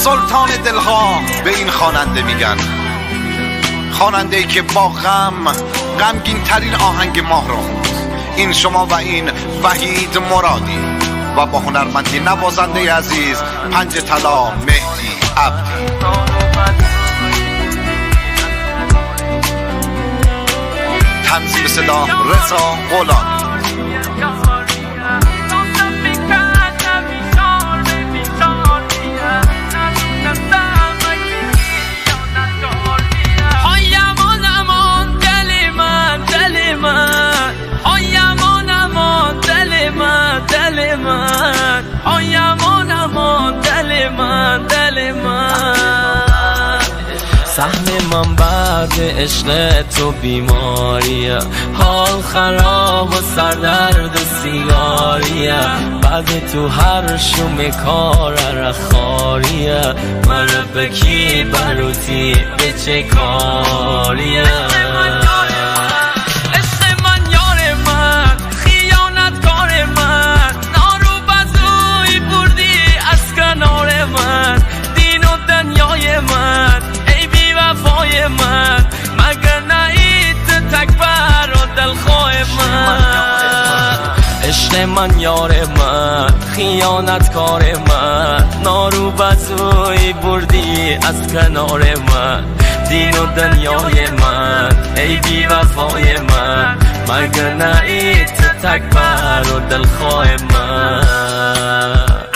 سلطان دلها به این خواننده میگن، خواننده ای که با غم غمگین ترین آهنگ ماه رو خوند. این شما و این وحید مرادی و با هنرمندی نوازنده عزیز پنج طلا مهدی عبدی. تنظیم صدا رضا غلامی. سهم من بعد عشق تو بیماریه، حال خراب و سردرد و سیگاریه، بعد تو هر شوم کار رخاریه، مرا به کی بروتی به چه کاریه؟ عشق من یار من خیانت کار من، نارو بزوی بردی از کنار من، دین و دنیای من وفای من، مگر نهید تکبر و دلخواه من. عشق من یار من خیانت کار من، نارو بزوی بردی از کنار من، دین و دنیای من ای بی وفای من، مگر نهید تکبر و دلخواه من.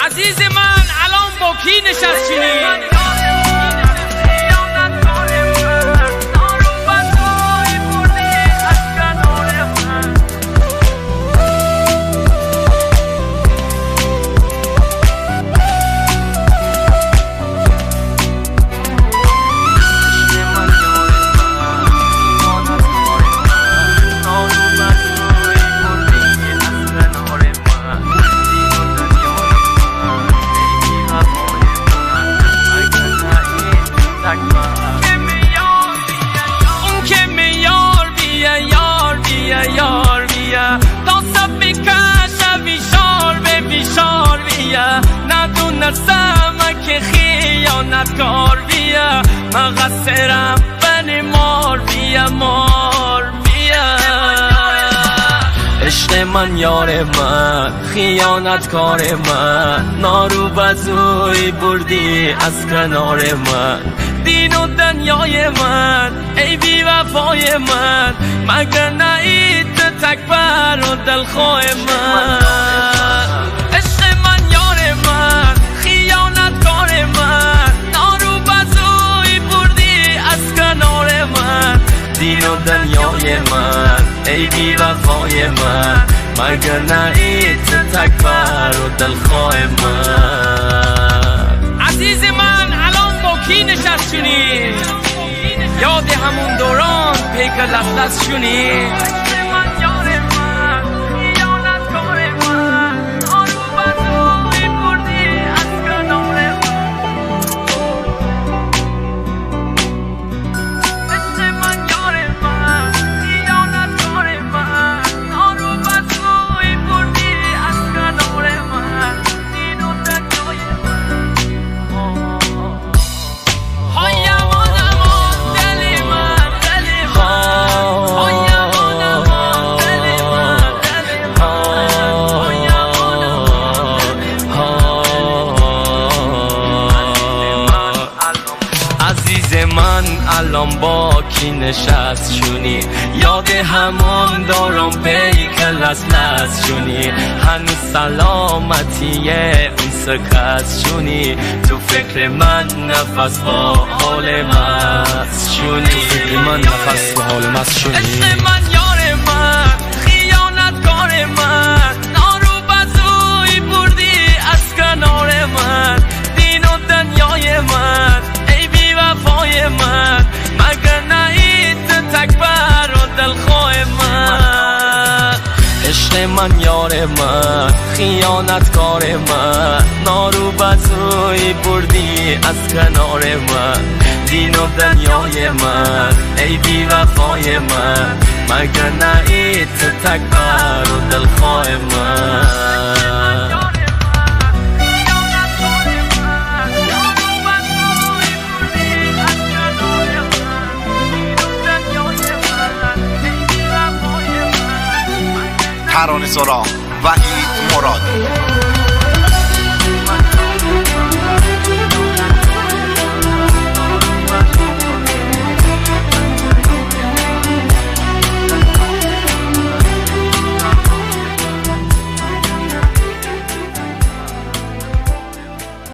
عزیز من الان با کی نشست چینی؟ که خیانتکار بیا، مقصرم بنی مار بیا، مار بیا. عشق من یار من خیانت کار من، نارو بزوی بردی از کنار من، دین و دنیای من ای بی وفای من، مگر نهید تکبر و دلخواه من. عشق من یار من خیانت کار من، نارو بزوی بردی از کنار من، دین و دنیای من ای بی وفای من، مگر نهید تکبر و دلخواه من. عزیز من الان با کی نشست شونی؟ یاد همون دوران پیک لس شونی؟ الان با کی نشست شونی؟ یاد همون دارم پیک لس لس شونی، هنوز سلامتیه اون سکس شونی، تو فکر من نفس با حال مست شونی، تو فکر من نفس با حال مست شونی. عشق من یار من خیانت کار من، نارو بزوی بردی از کنار من، دین و دنیای من ای بی وفای من، مگر نهید تکبر و دلخواه من. عشق من یار من خیانت کار من، نارو بزوی بردی از کنار من، دین و دنیای من ای بی وفای من، مگر نهید تکبر و دلخواه من. ترانه سرا وحید مرادی.